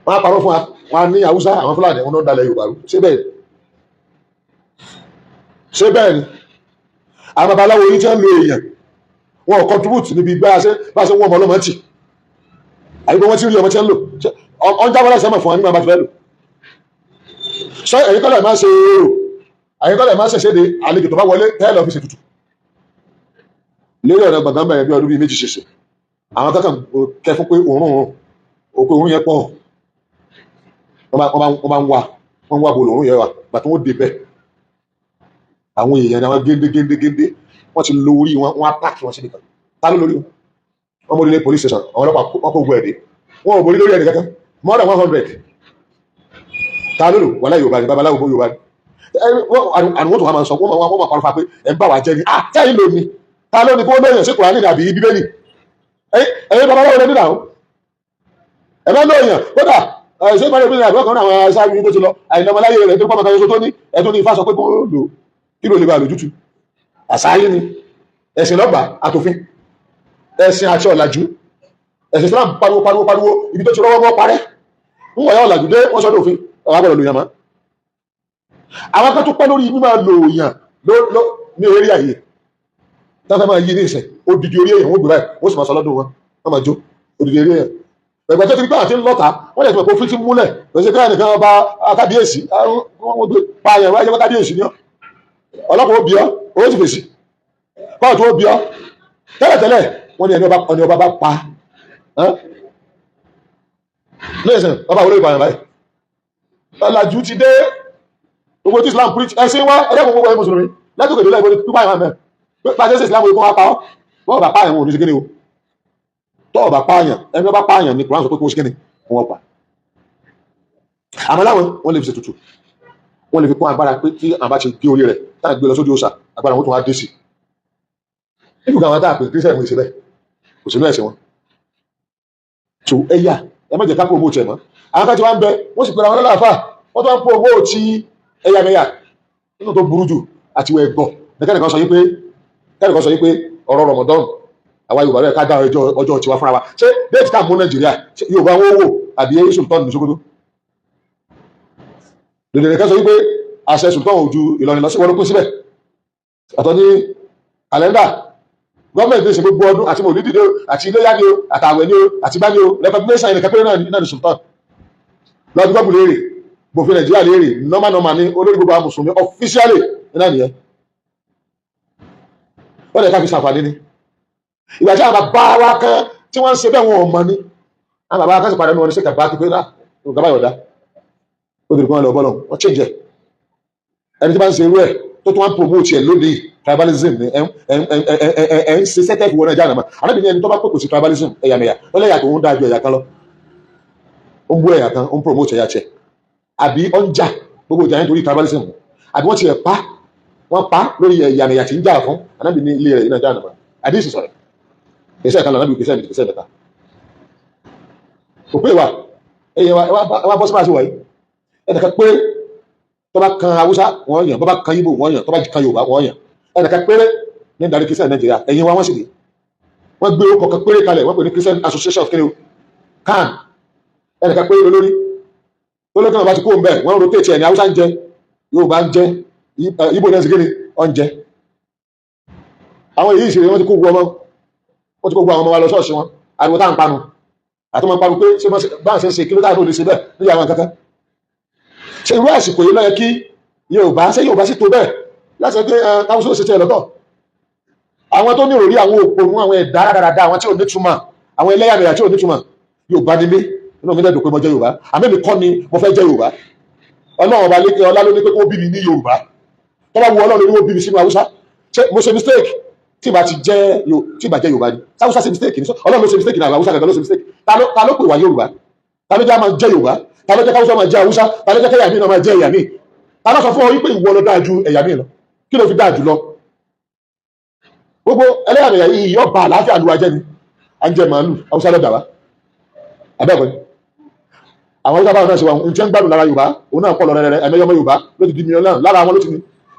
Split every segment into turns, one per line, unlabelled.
Wọ́n á parọ́ fún wa, wọ́n á ní Haúsá, àwọn Fúlàní, wọn ló ń dalẹ̀ Yorùbá rú. Ṣé bẹ́ẹ̀? Ṣé bẹ́ẹ̀ ni? Àwọn babaláwo yìí tí wọ́n lo èèyàn, wọn ò contribute níbi bá a ṣe ń wọ́n ọmọ ọlọ́mọ tì, àyíkó wọ́n ti rí ọmọ tí wọ́n lò ọ̀n jábọ́ láti sẹ́mọ̀ fún wa nígbà bá ti fẹ́ lò. Ṣé ẹ̀yin kọ́lẹ̀ máa ṣe èrò? Ẹ̀yin kọ́lẹ̀ máa ṣẹ̀ṣẹ̀ de àlejò tó bá wọlé tẹ́lẹ̀ fi ṣètùtù lórí ọ̀rọ̀ gbọ̀ngàn bẹ̀rẹ̀ bí ọdún bíi 2 ṣẹṣẹ. Àwọn kankan kẹ fún pé òórùn òpè, òórùn yẹn pọ̀. Wọ́n bá ń wá, wọ́n ń wá bolo òórùn yẹn wà gbà tí wọ́n dé bẹ́ẹ̀. Àwọn èèyàn ni àwọn géńdé géńdé géńdé, wọ́n ti lo orí wọn, wọ́n á pààkì wọn síbi kan. Ta ló lórí wọn? Wọ́n mú ilé police station, àwọn ọlọ́pàá wọ́n kó gbogbo ẹ̀ dé. Wọn ò borí lórí ẹnì kankan, more than 100. Ta ló lò? Wàlá Yorùbá ni, babaláwo bó Yorùbá ni. Àwọn tó wà máa sọ, wọ́n máa parọ́ fún wa pé ẹ̀ ń bá wa jẹ́ ni. Ah, tẹ́yìn ló ní? Ta ló ní kó lóyún sí Kùránì àbí Bíbélì? Ẹ̀yin babaláwo lẹ́nu náà, ẹ bá lóyún kódà. Ṣé ìpàdé ìpínlẹ̀ àbúrò kan náà, àwọn aṣáájú tó ti lọ àìlọmọláyé rẹ̀ tó pọ́nmọ́ kan ṣoṣo tó ní ẹ̀tún ní Ifá sọ pé kó lò, kí ló lè bá lójútu àṣáyé ni. Ẹ̀sìn lọ́gbà àtòfin ẹ̀sìn àti ọ̀làjú. Ẹ̀sìn Islam pariwo pariwo pariwo, ibi tó ti rọ́wọ́ mọ́ parẹ́ ń wọ̀nyá. Ọ̀làjú dé, wọ́n sọ́dọ̀ òfin ọ̀wá gbọ́dọ̀ lòyàn mọ́. Àwọn kan tó pẹ́ lórí mímọ́ lòyàn ní eré àyè tó fẹ́ máa yí ní ìsìn. Odidi orí èèyàn wọ́n gbé báyìí, wọ́n sì máa sọ lọ́dún wọn, wọ́n máa jó odidi orí èèyàn. Ẹgbẹ́ tó ti rí pé àti ńlọ́ta, wọ́n lè fi òfin ti múlẹ̀ lọ́sẹ̀ káyọ̀ nìkan ọba kábíyèsí wọ́n gbé pààyàn wáyé kábíyèsí ní ọlọ́pàá ó bí ọ, ó sì fèsì, kóòtù ó bí ọ. Tẹ́lẹ̀tẹ́lẹ̀, wọ́n ní ẹni ọba bá pa lẹ́sìn ọba wọlé ìpààyàn báyìí. Ọ̀làjú ti dé. Gbogbo tí Islam preach, ẹ̀sìn wá ẹ̀dẹ́kùn gbogbo ẹ̀ mùsùlùmí lẹ́tọ̀kẹ̀ délẹ̀ ìbọn pípa ìwọ̀n mẹ́ bá ṣe Islam kó wá pa ọ́. Bọ́ọ̀ bá pààyàn, wọn ò ní ṣe kíni o. Tọ́ọ̀ bá pààyàn, ẹni bá pààyàn ní Quran sọ pé kó ṣe kíni, wọ́n pa. Àmọ́ láwọn wọ́n lè fi ṣètùtù, wọ́n lè fi kún agbára pé tí àwọn bá ti gé orí rẹ̀ táà gbé lọ sójú òòṣà, agbára wọn tún wá dé sí. Nígbà àwọn táà pé Christian wọn ṣe bẹ́ẹ̀, kò sínú ẹ̀sìn wọn. So ẹ̀yà, ẹ má jẹ́ ká promote ẹ̀ mọ́. Àwọn kan tí wọ́n ń bẹ, wọ́n sì pera wọn lálàáfà, wọ́n tó wá ń promote ẹ̀yàmẹ̀yà. Nínú tó burú jù àti ìwẹ̀ ẹ̀gbọ́n ní kẹ́nìkan sọ yí pé ọ̀rọ̀ Ramadan, àwa Yorùbá rẹ̀ ká dá ọjọ́ tiwa fúnra wa. Ṣé date tá à mú Nàìjíríà, Yorùbá wọn wò àbí sultan ní Sokoto? Dèdè kan sọ wípé àṣẹ sultan ò ju Ìlọrin lọ sí wọn ló pín síbẹ̀. Ọ̀tọ̀ ní kàlẹ́ndà gọ́ọ̀mẹ̀ntì ṣe gbogbo ọdún àti mòlídìí ní o, àti iléyá ní o, àtàwẹ̀ ní o, àti bá ní o. Recognition ẹnìkan péré náà ní sultan lọ́dún gọ́ọ̀bù léèrè, gbòfin Nàìjíríà léèrè. Normal normal ní olórí gbogbo àwọn mùsùlùmí officially náà nìyẹn. Wọ́n lè ká fi ṣàǹfààní ni. Ìgbà tí àwọn bàbá wa kan tí wọ́n ń ṣe bẹ́ẹ̀, wọn ò mọ̀ ní. Àwọn bàbá wa kan sì padà ní wọn ní sèkà bá pípé náà nǹkan báyọ̀ dá ó dìrò kí wọ́n lọ bọ́lọ̀, wọ́n change ẹ̀. Ẹni tí bá ń ṣe irú ẹ̀ tó tún wá ń promote ẹ̀ lónìí, tribalism ni ẹ̀ ń ṣe sẹ́tẹ̀ ìwọ náà jáde mọ́. Arábìnrin ẹni tó bá pèpè sí tribalism, ẹ̀yàmẹ̀yà, ó lẹ́yà tó ń dáa ju ẹ̀yà kan lọ, ó ń bú ẹ̀yà kan, ó ń promote ẹ̀yà tiẹ̀, àbí ó ń jà gbogbo ìjà yẹn torí tribalism, àbí wọ́n ti ẹ̀ pa wọ́n pa lórí ẹ̀yàmẹ̀yà tí ń jà fún, arábìnrin ilé rẹ̀ iná jáde mọ́. Àdéhìsì sọ̀rọ̀ kìsẹ́ kan lọ nábì, kìsẹ́ méjì, kìsẹ́ mẹ́ta kò pé wa. Ẹ̀yẹ wa bọ́ sí máa ṣe wọ̀nyí. Ẹnìkan péré tó bá kan Haúsá wọ́n yàn, bó bá kan Ìgbò wọ́n yàn, tó bá kan Yorùbá wọ́n yàn. Ẹnìkan péré ní darí Christian Nàìjíríà. Ẹ̀yin wa wọ́n sì ní wọ́n gbé orúkọ kan péré kalẹ̀, wọ́n pè ní Christian Association of Kenya, CAN. Ẹnìkan péré lórí tó lókè náà bá ti kó ń bẹ̀, wọ́n rotate ẹ̀ ní. Haúsá ń jẹ, Yorùbá ń jẹ, Ìgbò náà sì kí ni ọ̀ ń jẹ. Àwọn èyí ìṣeré, wọ́n ti kó gbogbo ọmọ, wọ́n ti kó gbogbo àwọn ọmọ wa lọ ṣọ́ọ̀ṣì wọn. Ariwo tá à ń panu àti wọn panu pé ṣé báwọn ṣe ń ṣe kí ló dáa ló lè ṣe bẹ́ẹ̀ níbi àwọn kankan. Ṣe irú àsìkò yìí ló yẹ kí Yorùbá ṣé Yorùbá sì tó bẹ́ẹ̀ láti ṣe pé káwùsọ̀ ṣe tiẹ̀ lọ́tọ̀? Àwọn tó ní òrí, àwọn òpònú, àwọn ẹ̀dá rádaràda, àwọn tí ò nítumọ̀, àwọn ẹlẹ́yàmẹ̀yà tí ò nítumọ̀. Yorùbá ni mí, inú mi dẹ̀ dùn pé mo jẹ́ Yorùbá. Àmì mi kọ́ ni mo fẹ́ jẹ́ Yorùbá. Ọlọ́run ọba lékè ọlá ló ní pé kó bí mi ní Yorùbá. Tó bá wu Ọlọ́run ní kó bí mi sínú Haúsá. Ṣé mo ṣe mistake tí ìbá ti jẹ́, tí ìbá jẹ́ Yorùbá ni? Haúsá ṣe mistake ni? Ọlọ́run ló ṣe mistake ní Haúsá gangan ló ṣe mistake? Ta ló pè wá Yorùbá? Ta ló jẹ́ máa jẹ́ Yorùbá? Ta ló jẹ́ káwúsá máa jẹ́ Haúsá? Ta ló jẹ́ kẹ́yà mi náà máa jẹ́ ẹ̀yà mi? Ta ló sọ fún ọ wípé ìwọ ló dáa ju ẹ̀yà mi lọ? Kí ló fi dáa jù lọ? Gbogbo ẹlẹ́yàmẹ̀yà yìí yọ ba àlàáfíà lu ajẹ́ ni. À ń jẹ màálù, Haúsá lọ́dà wá abẹ́ẹ̀kọ́ ni. Àwọn Haúsá báwọn náà ṣe wà ń tẹ́ ń gbádùn lára Yorùbá, òun náà pọ̀ lọ rẹ̀rẹ̀. Ẹ̀mẹ́yọmọ Yorùbá ló ti di mílíọ̀nù lára àwọn ló ti ní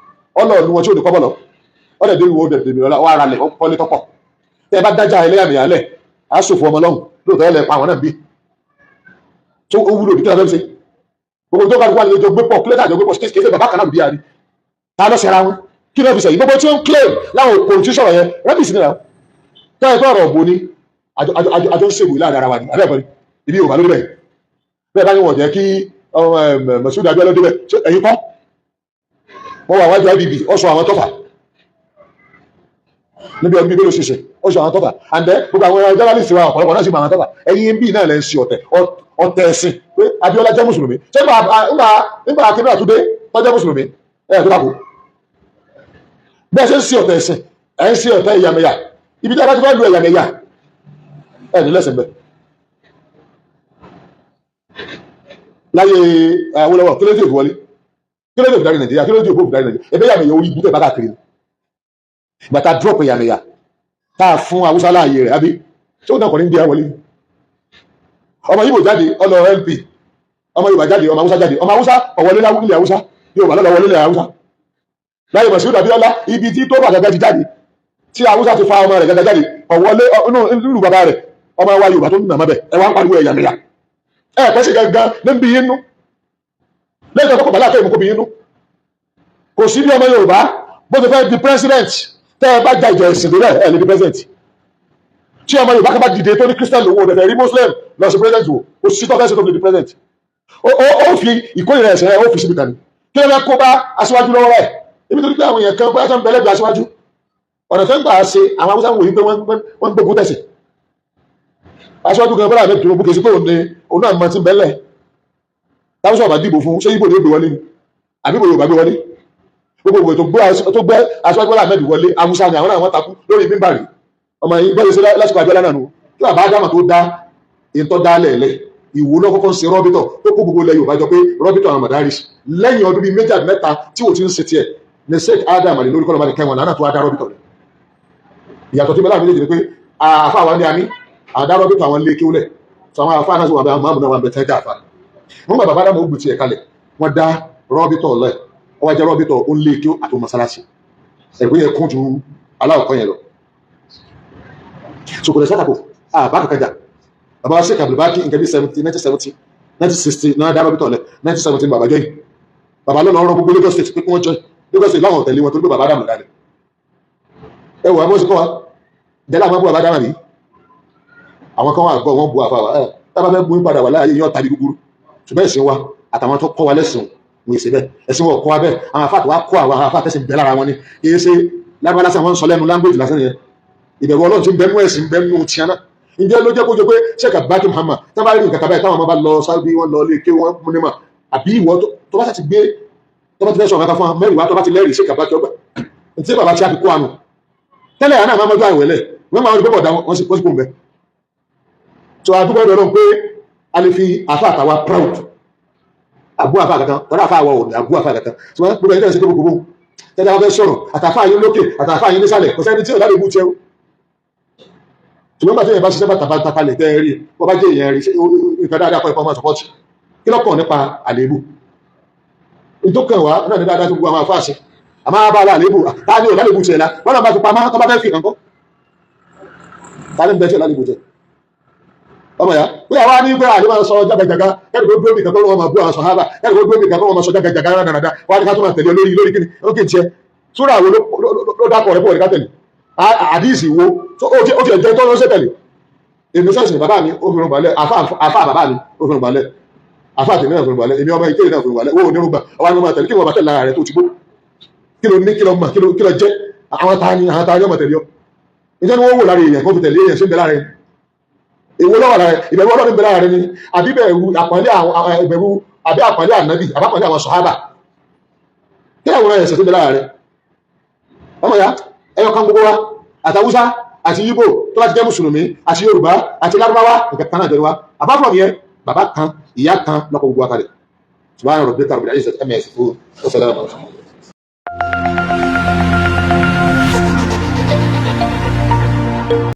ọlọ́ọ̀nù wọn tí ò ní kọ́bọ̀ lọ. Ọ̀dẹ̀ dé ìwò dẹ̀ di mílíọ̀nù wà ara lẹ̀ kọ́lé tọ́pọ̀. Tẹ́ ẹ bá dájà ẹlẹ́yàmẹ̀yà lẹ̀, á ṣòfò ọmọ lọ́hùn lóòótọ́. Ẹ̀ lẹ̀ pa àwọn náà bí. Tó ó wúlò ní kí la fẹ́ fi ṣe? Gbogbo tó kálukú wà lè jọ gbé pọ̀, kílẹ̀ tàjọ gbé pọ̀, kí ṣe bàbá kan náà bí i ta ló ṣẹra wọn? Kí ló fi ṣe yìí? Gbogbo tí ó ń claim láwọn òkò tí sọ̀rọ̀ yẹn rẹ́bìsì nìyà tó ẹ pé ọ̀rọ̀ òbò ni àjọ ń ṣèwé láàrin ara wa ni. Abẹ́ẹ̀kọ́ ni ibi Yorùbá lórí bẹ́ẹ̀ bẹ́ẹ̀ bá ní wọ́n jẹ́ kí Mọ̀súdù Abíọ́lá débẹ̀. Ẹ̀yin kọ́ wọ́n wà wájú IBB, ó sọ àwọn tọ́fà níbi ọdún bíi mélòó ṣiṣẹ́, ó sọ àwọn tọ́fà. And then gbogbo àwọn journalist wa, ọ̀pọ̀lọpọ̀ náà sì mọ àwọn tọ́fà. Ẹ̀yin bí náà lẹ́ ń ṣe ọ̀tẹ̀, ọ̀tẹ̀ ẹ̀sìn pé Abíọ́lá jẹ́ mùsùlùmí. Ṣé nígbà akínú àtúndé tó jẹ́ mùsùlùmí ẹ̀ tó dàkú bẹ́ẹ̀ ṣe ń ṣe ọ̀tẹ̀ ẹ̀sìn, ẹ̀ ń ṣe ọ̀tẹ̀ ẹ̀yàmẹ̀yà. Ibi tí a bá ti fẹ́ lu ẹ̀yàmẹ̀yà, ẹ̀ ní lẹ́sìn bẹ́ẹ̀. Láyé Awólọ́wọ̀, kí ló dé òfin wọlé? Kí ló dé òfin darí Nàìjíríà? Kí ló dé òfin darí Nàìjíríà? Ẹbẹ́ yàmẹ̀yà orí ibùdó bá káàkiri ìgbà tá a drop ẹ̀yàmẹ̀yà, tá a fún Haúsá láàyè rẹ̀, àbí ṣé ó náà kọ́ ní bí wọlé? Ọmọ Ìgbò jáde, ọlọ LP. Ọmọ Yorùbá jáde, ọmọ Haúsá jáde. Ọmọ Haúsá ọ̀wọ́lé ilẹ̀ Haúsá, Yorùbá lọ́lọ́ wọlé ilẹ̀ Haúsá. Láyé Mọ̀síwò Abíọ́lá, ibi tí tó bàgàgà ti jáde, tí Haúsá ti fa ọmọ rẹ̀ gàgà jáde, ọ̀wọ́lé nínú bàbá rẹ̀. Ọmọ wa Yorùbá tó ń nà mọ́bẹ̀, ẹ wá ń pariwo ẹ̀yàmẹ̀yà. Ẹ pẹ́ sí gangan níbi yín nú lẹ́yìn tó kọ́ bàlá àkẹ́yìn kó bí yín nú. Kò sí bí ọmọ Yorùbá bó ti fẹ́ di president. Tẹ́ ẹ bá ja ìjà ẹ̀sìn tó rẹ̀, ẹ lè di president. Tí ọmọ Yorùbá kan bá dìde tó ní Christian lòun ò dẹ̀fẹ̀ rí Muslim lọ sí president wò, kò sí tọ́fẹ́ sí tó fi di president. Ó fi ìkórìíra ẹ̀sìn rẹ̀, ó fi síbi kan ní. Kí ló fẹ́ kó bá aṣíwájú lọ́wọ́ rẹ̀? Ibi tó ní pé àwọn èèyàn kan bóyá tó ń bẹ lẹ́gbẹ̀ẹ́ aṣíwájú, ọ̀nà tó ń gbà ṣe, àwọn Haúsá ń wòye pé wọ́n ń gbógun tẹ̀sìn aṣíwájú kan. Bọ́lá Ahmed Tinubu, kì í sí pé òun ni òun náà mọ ti ń bẹ́lẹ̀. Táwọn sọ̀rọ̀ bá dìbò fún, ṣé Ibo ni ó gbé wọlé ni àbí Ibo Yorùbá gbé wọlé? Gbogbo ìwé tó gbé aṣíwájú Bọ́lá Ahmed wọlé, Haúsá ni àwọn náà. Wọ́n takú lórí mímbàrí ọmọ yìí bọ́lá ṣe lásìkò Abíọ́lá náà nù. Kí bàbá Ádámà tó dá ìtọ́ dá lẹ̀lẹ̀, ìwò lọ́kọ́kọ́ ń ṣe rọ́bìtọ̀ tó kó gbogbo ilẹ̀ Yorùbá jọ pé rọ́bìtọ̀ àwọn madaris. Lẹ́yìn ọdún bíi méjì àbí mẹ́ta tí wò ti ń ṣe tiẹ̀ ní Sheikh Adam Ali lórí kọ́lọ́mọdé kẹwọn náà tó wá dá rọ́bìtọ̀ rẹ̀. Ìyàtọ̀ tí bẹ́lá méjèèjì ni pé àfa àwọn ní àmì àdá rọ́bìtọ̀ àwọn lé kíwlẹ̀ tó àwọn àfa náà sì wà bẹ́ẹ̀, àwọn náà wà bẹ́ẹ̀ tẹ́jà àfa. Wọ́n gbà bàbá Ádámù ó gbé tiẹ̀ kalẹ̀, wọ́n dá rọ́bìtọ̀ lẹ̀, ó wá jẹ́ rọ́bìtọ̀ ó ń lé kíw àti mọ́sálásí. Ẹ̀gbẹ́ yẹn kún ju aláwọ̀kọ́ yẹn lọ. So kò lè sátàkù àbá kankan jà. Bàbá wa Sheikh Abdulbaki, nǹkan bí 70, 1970, 1960 náà dá rọ́bìtọ̀ lẹ̀. 1970 bàbá jọ́yìn. Bàbá lọ́nà ọ̀rọ̀ gbogbo Lagos State pé kí wọ́n join. Lagos State láwọn tẹ̀lé wọn tó gbé bàbá Ádámù dálẹ̀. Ẹ wò, abọ́ sí kọ́ wa jẹ́lá àwọn bú bàbá Ádámù rí. Àwọn kan wà gbọ́ wọn bu àfa wa. Ẹ tábà fẹ́ mú padà wà láàyè yàn tàbí gúgúrú, ṣùgbọ́n ẹ̀sìn wa àtàwọn tó kọ́ wa lẹ́sìn wọn èsì bẹ́ẹ̀. Ẹ̀sìn wọn kọ́ wa bẹ́ẹ̀. Àwọn afá tó wá kọ́ àwọn afá tẹ̀sìn bẹ́ẹ̀ lára wọn ni. Kì í ṣe lágbára lásán wọn ń sọ lẹ́nu, language lásán yẹn. Ìbẹ̀rù Ọlọ́run tí ń bẹ́nu ẹ̀sìn bẹ́nu tiẹ̀ náà. Ǹjẹ́ ló jẹ́ kó jẹ́ pé Sheikh Abubakar Muhammad tí wọ́n bá rí nǹkan kan báyìí, táwọn ọmọ bá lọ sábí, wọ́n lọ lé ké wọ́n mú ní mà, àbí ìwọ tó bá ti gbé, tó bá ti fẹ́ sọ̀rọ̀ kankan fún wa mẹ́rin wá, tó bá ti lẹ́rìí, Sheikh Abubakar ọgbà tí bàbá tí a fi kó àánú tẹ́lẹ̀ àná àmọ́ ọjọ́ àìwẹ̀lẹ̀ wọ́n máa ń rí bọ́bọ̀ wọ́n sì kó mbẹ́. Tó a dúpẹ́ lọ́dọ̀ pé a lè fi àfa àtàwa proud àbú àfa kankan tọ́lá àfa àwọ̀ òní àbú àfa kankan. Tí wọ́n gbogbo ẹni tẹ́lẹ̀ sí gbogbo tẹ́lẹ̀ wọ́n fẹ́ sọ̀rọ̀, àtàfà yín lókè, àtàfà yín nísàlẹ̀, kò sẹ́ni tí ò lábẹ́ ibú tiẹ̀ o. Ṣùgbọ́n bàtí èèyàn bá ṣiṣẹ́ bàtà bá takalẹ̀ tẹ́ ẹ rí, bọ́ bá jẹ́ èèyàn rí nǹkan dáadáa kọ́ ẹ̀kọ́ máa sọpọ́tì. Kí lọ́kàn nípa àléébù? Ìtókàn wá náà ní dáadáa tó gbogbo àwọn àfáà ṣe. Àmọ́ bá àléébù, ta ni ò lálébù tiẹ̀ la? Wọ́n náà bá fi pamọ́ tó bá fẹ́ fi kàn kọ́, ta ni ń bẹ tí ò lálébù tiẹ̀? Ọmọ ya pé àwa ní pé àlè máa sọ jágajàga kẹ́ni kó gbé mi kankan, wọn máa bú àwọn sàhábà, kẹ́ni kó gbé mi kankan, wọn máa sọ jágajàga rádaràda. Wọ́n á ní ká tó máa tẹ̀lé olórí lórí kíni? Ó kì í tiẹ̀ súrà wo ló dákọ̀ rẹ̀ pọ̀ ní ká tẹ̀lé? Àdíìsì wo ó ti ẹ̀jẹ̀ tó lọ́sẹ̀ tẹ̀lé? Èmi sẹ́sìn bàbá mi ó fi rún balẹ̀, àfà bàbá mi ó fi rún balẹ̀, àfà tèmi náà fi rún balẹ̀, èmi ọmọ ìkéde náà fi rún balẹ̀. Ó ní rúgbà ọwọ́ ni wọ́n máa tẹ̀lé. Kí wọ́n bá tẹ̀lé ara rẹ̀ tó ti gbó? Kí ló ní? Kí ló mọ̀? Kí ló jẹ́? Àwọn ta ni? Àwọn ta ni ọmọ tẹ̀lé ọ? Ìjẹ́ ni wọ́n wò lára èèyàn kó fi tẹ̀lé èèyàn? Ṣé ń bẹ lára ẹ̀? Èwo lọ́wọ́ lára? Ìbẹ̀rù Ọlọ́run ń bẹ lára rẹ ni, àbí bẹ̀rù àpọ́nlé àwọn ìbẹ̀rù, àbí àpọ́nlé ànábì, àbí àpọ́nlé àwọn sọ̀hábà? Kí làwọn ẹ̀sẹ̀ tó ń bẹ lára rẹ? Ọmọ ya, ẹyọ kan gbogbo wa, àtàwùsá àti Yíbò tó bá ti jẹ́ mùsùlùmí, àti Yorùbá àti Lárúbáwá, nǹkan kan náà jọ ni wa. Apart from yẹn, bàbá kan, ìyá kan lọ́kọ̀ gbogbo wa kalẹ̀. Subhana rabbika rabbil izzati amma yasifun wa salamun.